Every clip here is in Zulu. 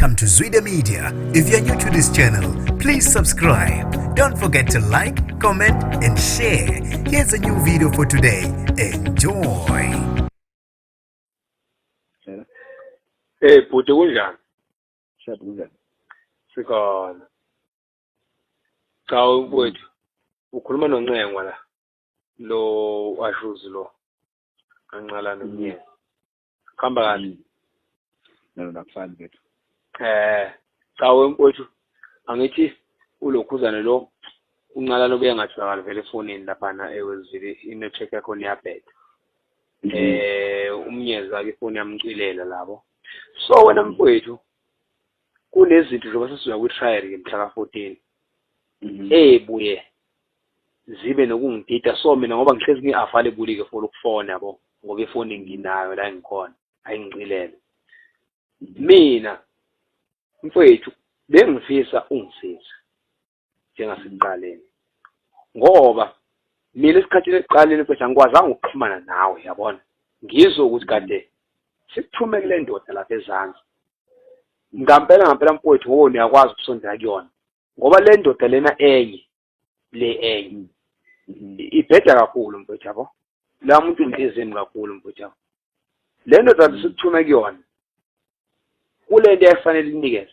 Welcome to Zwida Media. If you're new to this channel, please subscribe. Don't forget to like, comment, and share. Here's a new video for today. Enjoy. Hello. Hey bhuti, kunjani? Sharp, kunjani? Sikhona. Cha mfowethu, ukhuluma noNcengwa la. Lo washuzi lo. Kancala nomnyeni. Kuhamba kahle. No, no, akufani bethu. Cha mfowethu, angithi ulokhuzane lo uNcala lo bengatholakala vele efonini laphana eWestville, i-network yakho iyabheda. Umnyeza ke ifoni yamcilela labo. So wena mfowethu, kunezinto njengoba sesizoya kwi-trial ke mhla ka-14 ebuye zibe nokungidida. So mina ngoba ngihlezi ngi-available ke for ukufona yabo, ngoba ifoni nginayo la engikhona, ayingicilele. Mina mfowethu bengifisa ungisize njengasekuqaleni, ngoba mina esikhathini ekuqaleni mfowethu angikwazanga ukuxhumana nawe, yabona, ngizwe ukuthi kade sikuthume kule ndoda lapha ezansi. Ngampela ngampela mfowethu, ngoba uyakwazi ukusondela kuyona, ngoba le ndoda lena enye le enye ibheda kakhulu mfowethu, yabo, la muntu inhliziyo kakhulu mfowethu, yabo. Le ndoda sikuthume kuyona kule nto efanele inikeze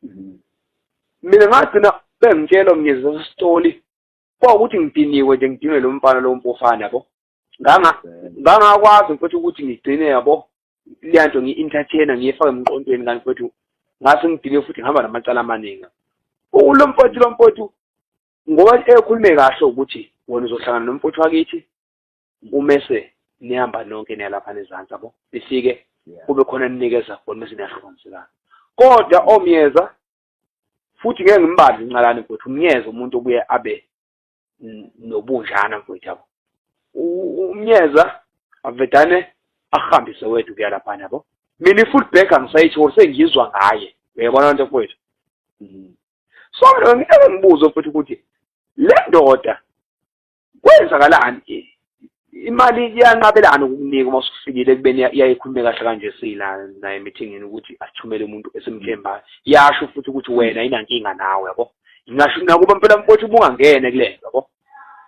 yona. Mina ngagcina bengitshela umnyezi wesitoli kwawukuthi ngidiniwe nje, ngidinwe lo mfana lo mpofana, yabo. Ngangakwazi mfowethu ukuthi ngigcine, yabo, leya nto ngi-entertainer, ngiyifake emqondweni. Kanti mfowethu ngase ngidiniwe futhi ngihamba namacala amaningi. Lo mfowethu, lo mfowethu, ngoba ekhulume kahle ukuthi wena uzohlangana nomfowethu wakithi, umese nihamba nonke niya lapha nezansi, yabo, nifike kube khona ninikeza khona, mese niyahlukaniselana. Kodwa omyeza futhi ngeke ngimbadle incalane mfowethu, umnyeza umuntu obuye abe nobunjana mfowethu, yabo. Umnyeza avedane ahambise wethu kuya laphana, yabo. Mina i-full back angisayitholi, sengizwa ngaye, uyayibona nto mfowethu. So mina ngeke ngibuze futhi ukuthi le ndoda kwenzakalani, imali iyanqabelana ukukunika uma usufikile ekubeni iyayikhulume kahle kanje sila naye emithingini ukuthi asithumele umuntu esimthembayo. Yasho futhi ukuthi wena inankinga nawe, yabo. Ngingasho nakuba mpela mfowethu ubungangene kule nto, yabo.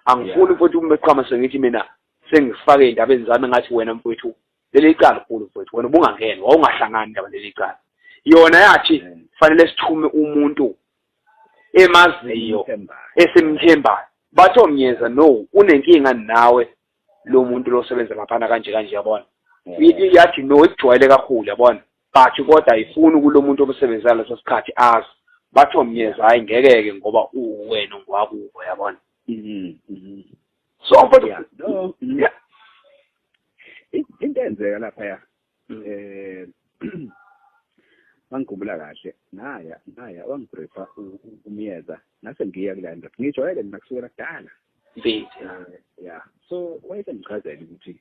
Angifuni mfowethu uma eqhama sengithi mina sengifake ey'ndabeni zami ngathi wena mfowethu leli cala khulu mfowethu, wena ubungangeni, wawungahlangani indaba leli cala. Yona yathi fanele sithume umuntu emaziyo, esimthembayo. Bathi omnyeza no unenkinga nawe lo muntu lo osebenza laphana kanje kanje, yabona. Yathi no ikujwayele kakhulu, yabona, but kodwa ayifuni kulo muntu obusebenza leso sikhathi azi. Bathi omnyeza hayi ngeke-ke ngoba uwena ngwakubo, yabona. So mfowethu Yeah, no. Into eyenzeka lapha ya mangikhumbula kahle, ngaya wangibriefa umyeza, ngase ngiya kule ndoda ngijwayele mina kusukela kudala. Mfethu. Yeah, so wayesengichazela ukuthi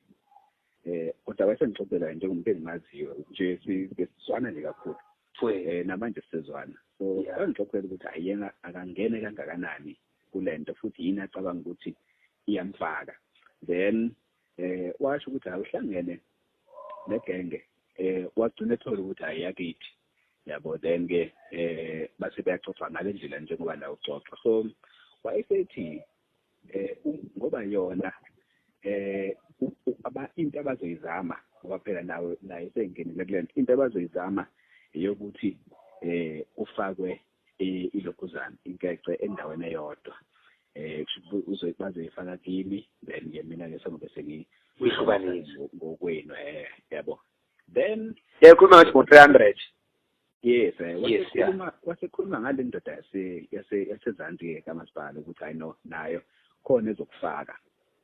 kodwa wayesengixoxela njengomuntu engimaziyo nje, sisizwana nje kakhulu. Namanje sisezwana. So wangixoxela ukuthi ayena akangene kangakanani kulento futhi yini acabanga ukuthi iyamfaka. Then washo ukuthi awuhlangene negenge, wagcina ethola ukuthi ayiyakithi, yabo. Then ke base beyaxoxa ngale ndlela njengoba la uxoxa. So wayesethi ngoba yona into abazoyizama, ngoba phela nawe naye sengenile kule nto, into abazoyizama eyokuthi kufakwe ilokhuzana inkece endaweni eyodwa, bazoyifaka kimi, then ke mina ke sengobe sengi Uyihlukanise. Ngokwenu, yabo, then Yayikhuluma ngathi ngo-300. Yes, wasekhuluma wasekhuluma ngale ndoda yase yase yasezansi ke kamasipala ukuthi I know nayo khona ezokufaka,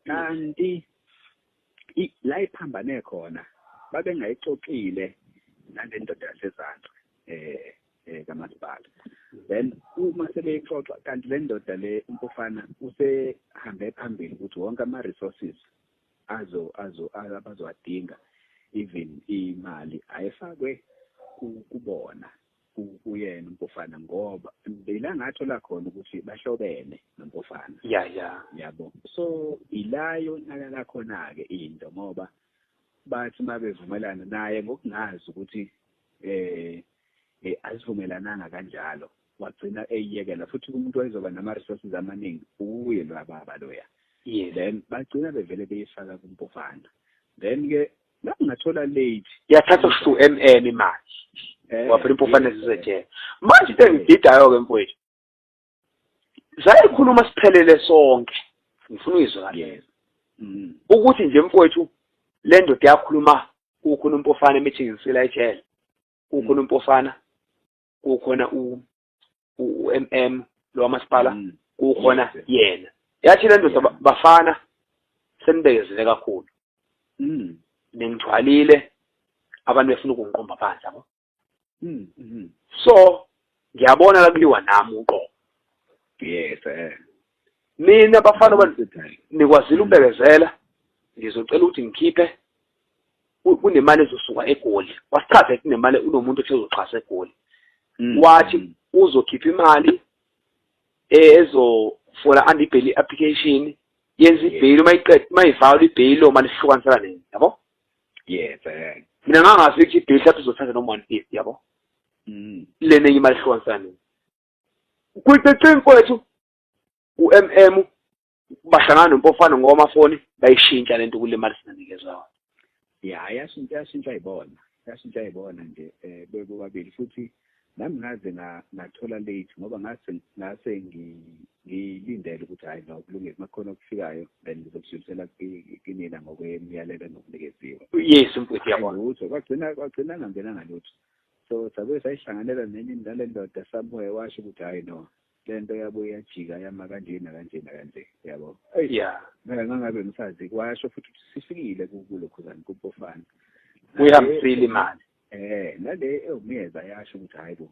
kanti la iphambane khona babengayixoxile nale ndoda yasezansi kamasipala. Then uma sebeyixoxa, kanti le ndoda le uMpofana usehambe phambili ukuthi wonke ama-resources azo azo abazowadinga, even imali, ayifakwe kubona, kuyena uMpofana, ngoba ila ngathola khona ukuthi bahlobene noMpofana. Yabo, so ila yonakala khona-ke into, ngoba bathi uma bevumelana naye ngokungazi ukuthi Asivumelananga kanjalo, wagcina eyiyekela futhi umuntu wayezoba nama-resources amaningi uye lo baba loya. Then bagcina bevele beyifaka kuMpofana. Then-ke la ngathola late yathatha u MM imali waphela uMpofana esisejele. Manje into engididayo-ke mfowethu, sayikhuluma siphelele sonke, ngifuna uyizwe kahle ukuthi nje mfowethu le ndoda yakhuluma kukhona uMpofana emeeting ngisila ejele, kukhona uMpofana, kukhona u-MM lo wamasipala, kukhona yena. Yathi le ndoda, bafana senibekezele kakhulu, ningithwalile, abantu befuna ukungiqomba phansi yabo. So ngiyabona la kuliwa nami uqobo. Yes. Mina bafana nikwazile ukubekezela, ngizocela ukuthi ngikhiphe kunemali ezosuka eGoli. Wasichaza kunemali, unomuntu othe uzoxhasa eGoli. Wathi uzokhipha imali ezofola under i-bail application, yenza i-bail, uma iqeda uma ivalwa i-bail lo mali sihlukanisela nini yabo. Yes. Mina ngangazi ukuthi i-bail mhlawumbe izothatha noma 150 yabo. Lena enye imali ihlukanisela nini. Kuyiqiqi mfowethu u-MM bahlangana noMpofana ngokwamafoni, bayishintsha lento kule mali singanikezwa yona. Ya, yashintsha ibona. Yashintsha ibona nje bebobabili futhi nami ngaze ngathola late ngoba ngase ngilindele ukuthi hayi no kulungile makhona okufikayo then ngizokudlulisela kinina ngokwemiyalelo enokunikeziwe. Yes mfowethu yabona. Lutho kwagcina ngangenanga lutho. So sabuye sayihlanganela nenye nale ndoda somewhere washo ukuthi hayi no lento yabuye yajika yama kanje nakanje nakanje yabo. Yeah. Mina ngangabe ngisazi kwasho futhi ukuthi sifikile kulokhuzana kuMpofana. Uyihambisile imali. Nale ewumyeza yasho ukuthi hayi bo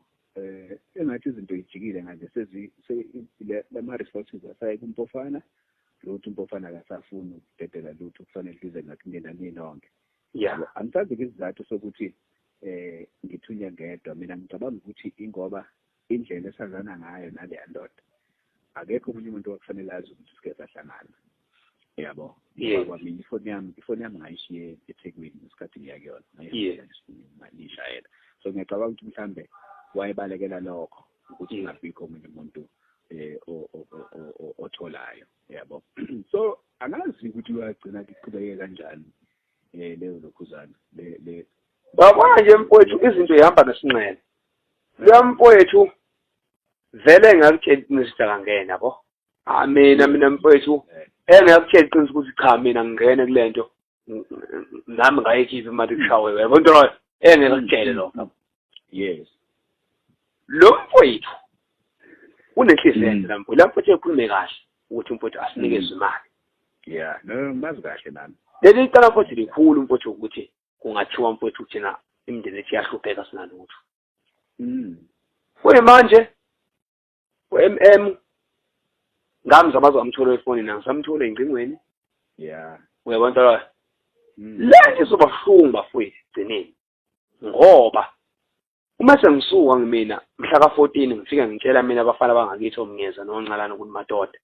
engathi izinto ijikile manje sezi lama resources asaye kuMpofana, lutho uMpofana akasafuni ukudedela lutho kufanele lize ngakunina ninonke. Yeah. Angisazi isizathu sokuthi ngithunywe ngedwa. Mina ngicabanga ukuthi ingoba indlela esazana ngayo naleya ndoda akekho omunye umuntu okufanele azi ukuthi sike sahlangana yabo. Kwamina ifoni yami ngayishiye eThekwini ngesikhathi ngiya kuyona, ngayishayela. So ngiyacabanga ukuthi mhlambe wayebalekela lokho ukuthi kungabikho omunye umuntu otholayo yabo. So angazi ukuthi uyagcina iqhubeke kanjani leyo lokhuzana le Wabona nje mfowethu izinto ihamba ngesinxele. Lo mfowethu vele ngakutshela iqiniso akangena yabo. Ah mina mfowethu engakutshela iqiniso ukuthi cha mina ngingene kule nto nami ngayikhipha imali kushawe yabo into loyo engeke lokho. Yes. Lo mfowethu unenhliziyo enhle la mfowethu. La mfowethu ekhulume kahle ukuthi umfowethu asinikeze imali. Yeah, no ngimazi kahle nami. Leli icala mfowethu likhulu mfowethu ukuthi kungathiwa mfowethu thina imindeni ethu iyahlupheka sinalutho. Kuyimanje u-MM ngamzama aze ngamthola efonini, angisamtholi engcingweni. Yeah. Uyabona nto loyo? Le nto izoba buhlungu bafowethu ekugcineni ngoba uma sengisuka ngimina mhla ka-14 ngifike ngitshela mina abafana bangakithi oMngeza noNcalane ukuthi madoda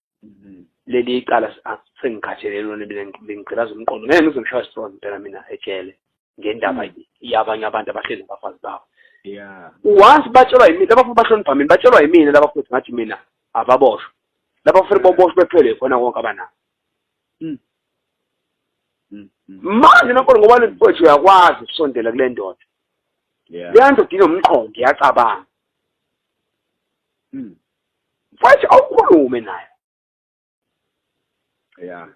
leli icala sengikhathele lona bengigqilaza umqondo, ngeke ngize ngishaye isithombe phela mina ejele ngendaba yabanye abantu abahleli nabafazi babo. Yeah. Once batshelwa yimina laba futhi bahlonipha mina, batshelwa yimina laba futhi ngathi mina ababoshwa. Laba futhi boboshwa bephele khona konke abanako. Manje nakhona ngoba le mfowethu uyakwazi ukusondela kule ndoda. Yeah. Leya ndoda inomqondo iyacabanga. Mfowethu awukhulume naye. Yeah.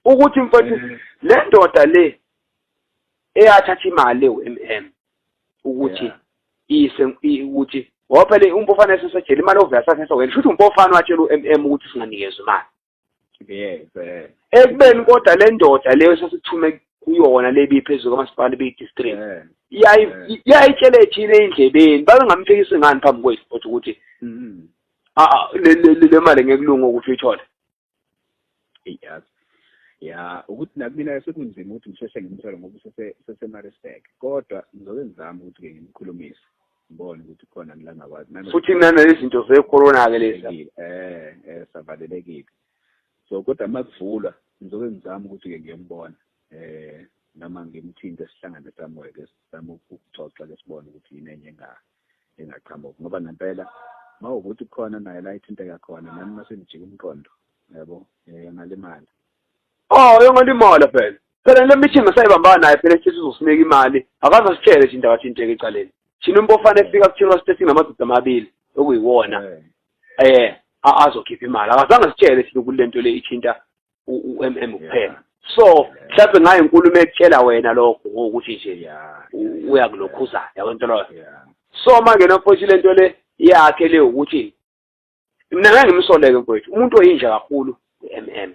Ukuthi mfowethu le ndoda le eyathatha imali u-MM ukuthi ise ukuthi ngoba phela uMpofana esesejele imali ovela sathatha wena, shuthi uMpofana watshela u-MM ukuthi singanikezwa imali. Yes. Ekubeni kodwa le ndoda leyo sesithume kuyona le ibiphezulu kamasipala ibiyi-district yayitshele ethile endlebeni, babengamfikisi ngani phambi kwethu futhi ukuthi le mali ngeke kulunge ukuthi uyithole. Yes. Ya, ukuthi nakumina sekunzima ukuthi ngisheshe ngimthole ngoba useseMaritzburg, kodwa ngizobe ngizama ukuthi-ke ngimkhulumise ngibone ukuthi khona la ngakwazi. Futhi nalezinto ze-corona-ke lezi. Savalelekile. So kodwa uma kuvulwa ngizobe ngizama ukuthi-ke ngiyombona noma ngimthinte sihlangane somewhere ke sizame ukuxoxa ke sibone ukuthi yini enye Engaqhamuki ngoba ngempela mawukuthi khona naye la ithinteka khona, nami mase ngijika umqondo, yabo, ngalimala. Oh, yongalimala phela. Phela le meeting asayibambana naye phela, sithi uzosinika imali. Akaze asitshele nje indaba athinteke ecaleni. Thina uMpofana efika kuthina wasithe sinamadoda amabili okuyiwona azokhipha imali. Akazange sitshele thina ukuthi lento le ithinta u-MM kuphela. So mhlawumbe ngayo inkulumo ekutshela wena lokho ngokuthi nje uyakulokhuza, yabo, into loyo. So manje mfowethu, lento le yakhe le ukuthi mina ngeke ngimsoleke mfowethu, umuntu oyinja kakhulu u-MM.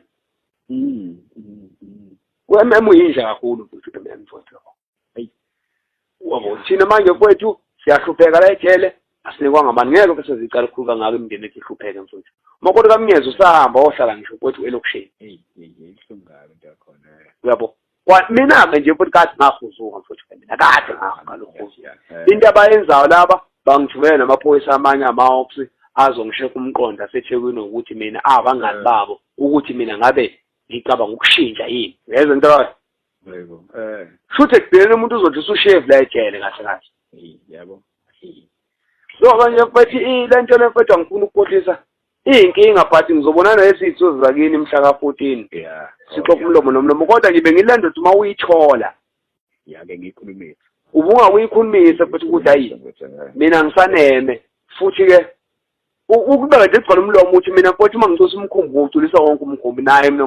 U-MM uyinja kakhulu mfowethu, u-MM mfowethu. Wabo, thina manje mfowethu siyahlupheka la ejele, asinikwanga mani, ngeke bese zicala ukukhulu kangaka imindeni ethu ihlupheke mfowethu. Umakoti kaMnyezi usahamba ohlala ngisho mfowethu elokishini. Hey, hey, ibuhlungu kabi into yakhona. Uyabo, mina-ke nje futhi kade ngahuzuka mfowethu, mina kade ngalohuzuka. Into abayenzayo laba, bangithumela namaphoyisa amanye ama-ops azongisheka umqondo aseThekwini ukuthi mina abangani babo, ukuthi mina ngabe ngicabanga ukushintsha yini, uyezwa into loyo? Yebo. Futhi ekugcineni umuntu uzothi usushevu la ejele kahle kahle. Yabo. So manje mfethu, le nto le mfethu, angifuni ukukhohlisa, iyinkinga, but ngizobonana nesitho zakini mhla ka-14. Sixoxa umlomo nomlomo, kodwa ngibe ngilento ukuthi uma uyithola Ya, ke ngiyikhulumile. Ubungakuyikhulumisa futhi ukuthi hayi, mina ngisaneme futhi-ke ukubeka nje kugcwala umlomo ukuthi mina mfowethu uma ngicosa umkhumbi uculisa wonke umkhumbi naye mina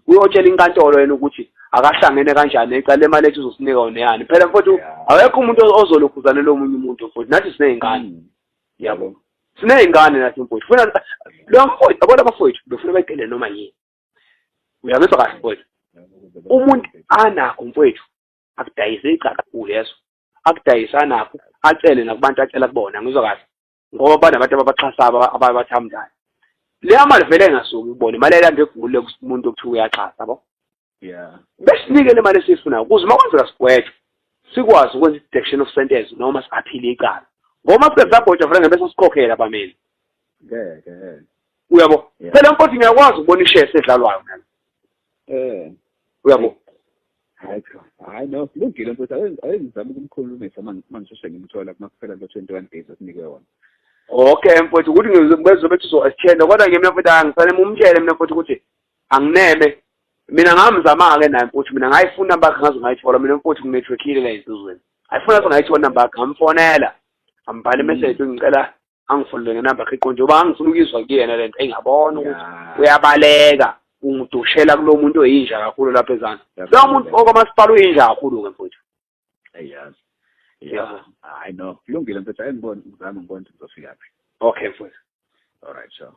uyotshela inkantolo yena ukuthi akahlangene kanjani necala lemali ethi uzosinika wona yani. Phela mfowethu, akekho umuntu ozolokhuzanela omunye umuntu mfowethu, nathi siney'ngane. Yabo, siney'ngane nathi mfowethu. Funa lo mfowethu, yabona, abafowethu befuna bayigele noma yini, uyangizwa kahle mfowethu? Umuntu anakho mfowethu akudayise icala kakhulu, yeso akudayise anakho, acele nakubantu acela kubona, ngizwa kahle, ngoba banabantu ababaxhasayo, ababathamdayo. Leya mali vele engasuki kubona, imali ayilanda egule kumuntu okuthiwa uyaxhasa, yabo. Besinike le mali esiyifunayo ukuze uma kwenzeka sigwetshwe sikwazi ukwenza i-deduction of sentence noma si-aphile icala, ngoba sike sagwetshwa vele ngeke sesikhokhela abameli. Ngeke. Uyabo, phela mfowethu, ngiyakwazi ukubona ishare edlalwayo mina. Uyabo. Hayi cha, hayi no, kulungile mfowethu, ake ngizame ukumkhulumisa uma ngisheshe ngimthola kuma kuphela lo 21 days esinikwe wona. Okay mfowethu, ukuthi ngizobe bethi uzo-extend, kodwa nje mina mfowethu angifanele umtshele mina mfowethu ukuthi angineme. Mina ngamzama-ke naye mfowethu, mina ngayifuna inamba yakhe ngaze ngayithola. Mina mfowethu nginetworkile la esizweni, ayifuna ngaze ngayithola inamba yakhe, ngamfonela, ngambhala imessage, ngicela angifonele ngenamba yakhe eqonde ngoba ngangifuna ukuyizwa kuyena lento, engabona ukuthi uyabaleka ungidushela kulo muntu oyinja kakhulu lapha ezansi, loyo muntu okwamasipala uyinja kakhulu-ke mfowethu. Eyazi. Yeah. Hayi no, kulungile mfethu, ake ngibone, ngizame ngibone ukuthi ngizofika phi. Okay mfowethu. All right, sure.